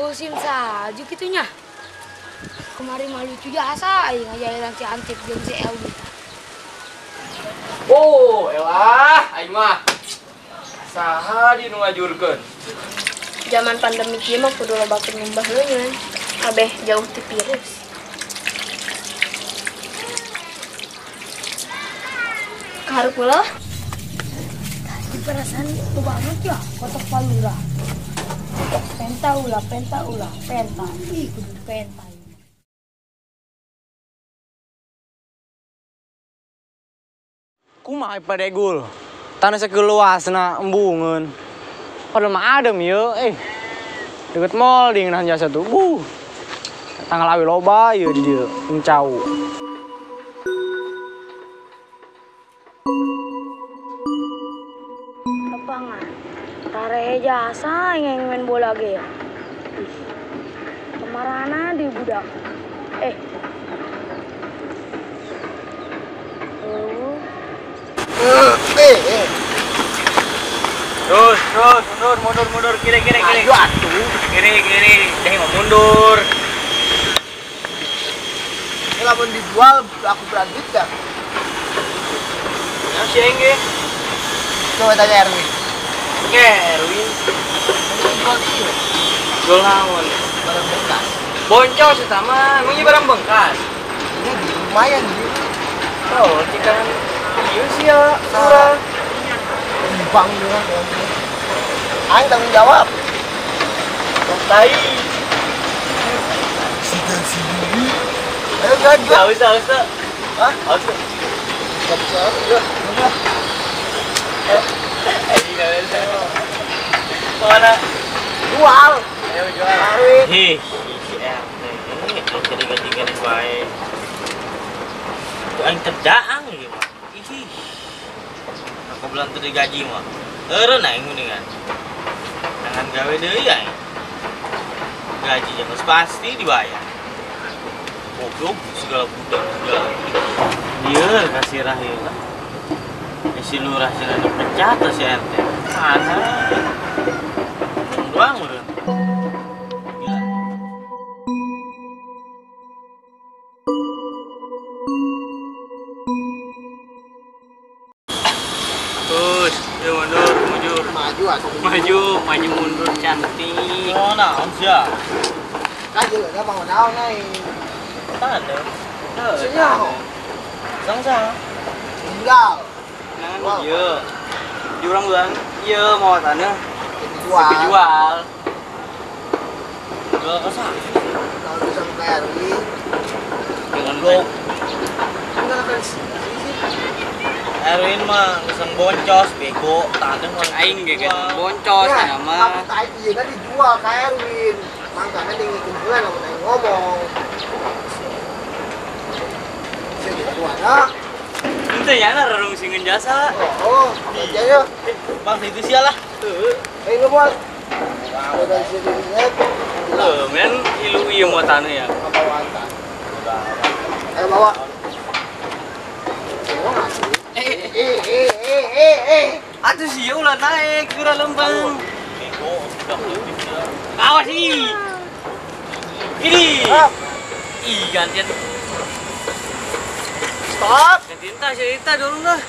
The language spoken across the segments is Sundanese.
Musim salju kitunya. Kemarin mah lucu jasa aing ngajairan si Antip jeung si Elwi. Oh, elah aing mah. Saha di nu ngajurkeun? Zaman pandemi kieu mah kudu loba nyumbah leungeun. Kabeh jauh ti virus. Kaharep ulah. Tadi perasaan itu banget ya, kotak palura. Penta ulah, penta ulah, penta. Ih, kudu penta. Kumaha padegul. Tanah sakeluasna embungeun. Padahal mah adem ieu eh. Deket mall di ngeunah jasa tuh. Tanggal awi loba ieu di dieu, encau. Lapangan. Tarehe jasa yang main bola ge ya. Ih. Kemarana di budak. Eh. Terus, terus, mundur, mundur, mundur, kiri, kiri, kiri. Ayo atuh. Kiri, kiri, jangan mau mundur. Ini lamun dijual aku berduit dah. Ya si aing ge. Coba tanya Erwin. Oke, Erwin. Jual ieu. Jual naon? Barang bekas. Boncos eta mah, emang ieu barang bekas. Ini lumayan ieu. Oh, cikan ieu sih ya, murah. Bang juga aing tanggung jawab. Tai. Sidang sini. Ayo jalan jual. Usah, usah. Hah? Usah. Enggak bisa. Ya, udah. Mana? Jual. Ayo jual. Hih, si RT. Jadi gaji bae. Aing terdaang ieu mah. Ih. Aku belum teu digaji mah. Eureun aing mendingan. Jangan gawe deui aing. Gaji yang geus pasti dibayar. Goblok segala budak segala. Lieur kasirah ieu lah. Si lurah cenah dipecat si RT. Mana? Ngomong doang udah. Gila. Terus, ya mundur, mundur. Maju atau maju, maju mundur cantik. Oh, naon sia? Kajeun da bangun naon aing. Tanda. Sia. Sang-sang. Tinggal. Nah, iya. Di urang bilang, iya mau tanah. Dijual. Dijual. Jual ke sana. Kalau bisa ke Erwin. Dengan blok. Enggak kan sih. Erwin mah ngeseng boncos, bego, tanah mah aing ge kan boncos ya mah. Tapi aing ieu dijual ka Erwin. Mangkana dingikeun heula lamun aing ngomong. Sia dijual. Itu ya rarung singin jasa. Oh, aja ya. Bang itu sia lah. Heeh. Eh, lu buat. Udah sini lihat. Tuh, men ilu ieu mau tanah ya. Bawa Ayo bawa. Eh. Atuh sia ulah naik, urang lempang. Awas ih. Ini. Ih, gantian. Stop. Gantiin cerita dulu lah.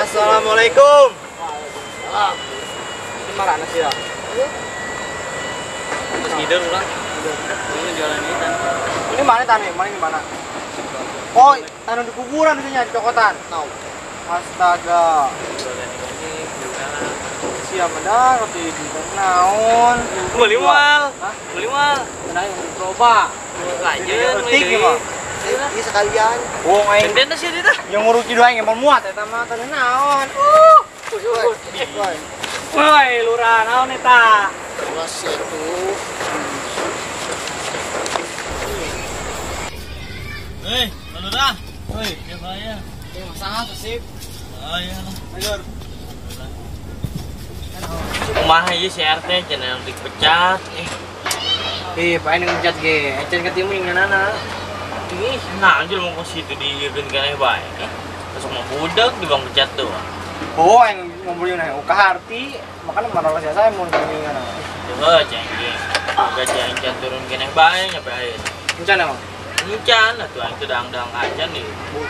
Assalamualaikum. Waalaikumsalam. Ini marana sih ya? Terus ngider ulang. Ini jualan ini tan. Ini mana tanah? Mana ini mana? Oh, tanah di kuburan isinya di cokotan. Tahu. Astaga. Siap benar roti di naon. Beli mal. Beli mal. Tenang coba. Lanjut, beli mah. Ini sekalian. Wong aing. Genden sih dia. Yang nguruki doang yang mau muat eta mah teh naon. Woi, lurah naon eta? Lurah situ. Hei, lurah. Woi, ya bahaya. Eh, masalah tuh sip. Bahaya lah. Ayo. Kumaha ieu si RT cenah dipecat. Eh, paen dipecat ge. Encen ketemu nganana. Ih, nah anjir mau ke situ dieukeun keneh bae. Terus mau budak di bang pecat tuh. Oh, yang ngobrolin nih, uka harti, makanya marah saya mau ngomongin. Coba cengking. Gaji aing can turun keneh bae nyampe ayeuna. Encan emang? Encan atuh aing teh dang-dang acan nih. Bu,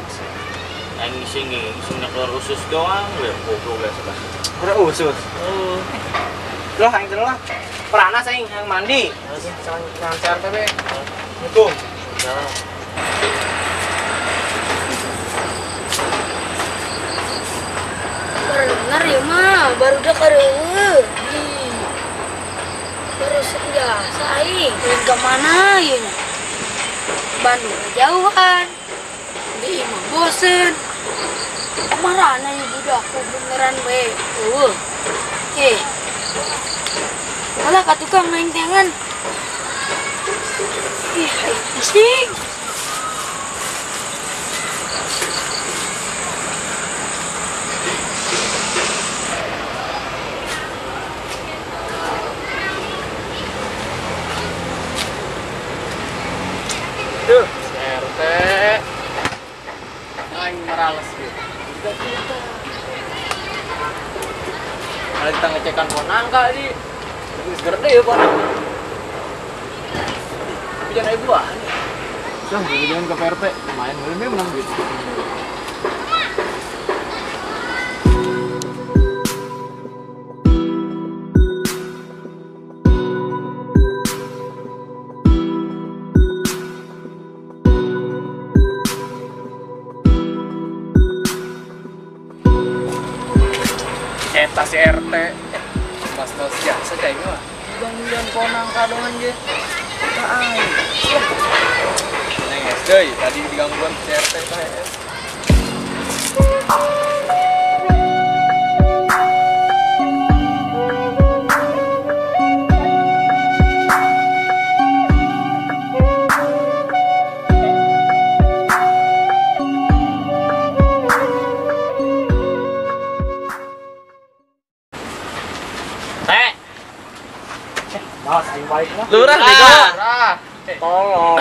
sih. Aing ngising ngisingna keluar usus doang we goblok geus bah. Keluar usus. Oh. Loh aing teh lah. Peranas aing yang mandi. Salam CRT be. Assalamualaikum. Salam. Bener ya mah, baru udah kareueuh. Baru biasa aing. Ke mana ieu nya? Bandung jauhan. Di imah bosen. Kumarana ieu budak beneran we. Eueuh. Eh. Alah ka tukang aing tangan. Ih, pusing. Duh, RT. Aing merales gitu. Kalau kita ngecekan pohon nangka di, geus gede ya pohon nangka. Tapi jangan aya buah. Sah, jangan ke PRT, lumayan boleh menang duit. Eta si RT. Mas-mas biasa cai mah. Gangguan pohon nangka doang ge. Ka aing. Neng SD tadi digangguan si RT teh. Malas aing balik lah. Lurah bego. Tolong.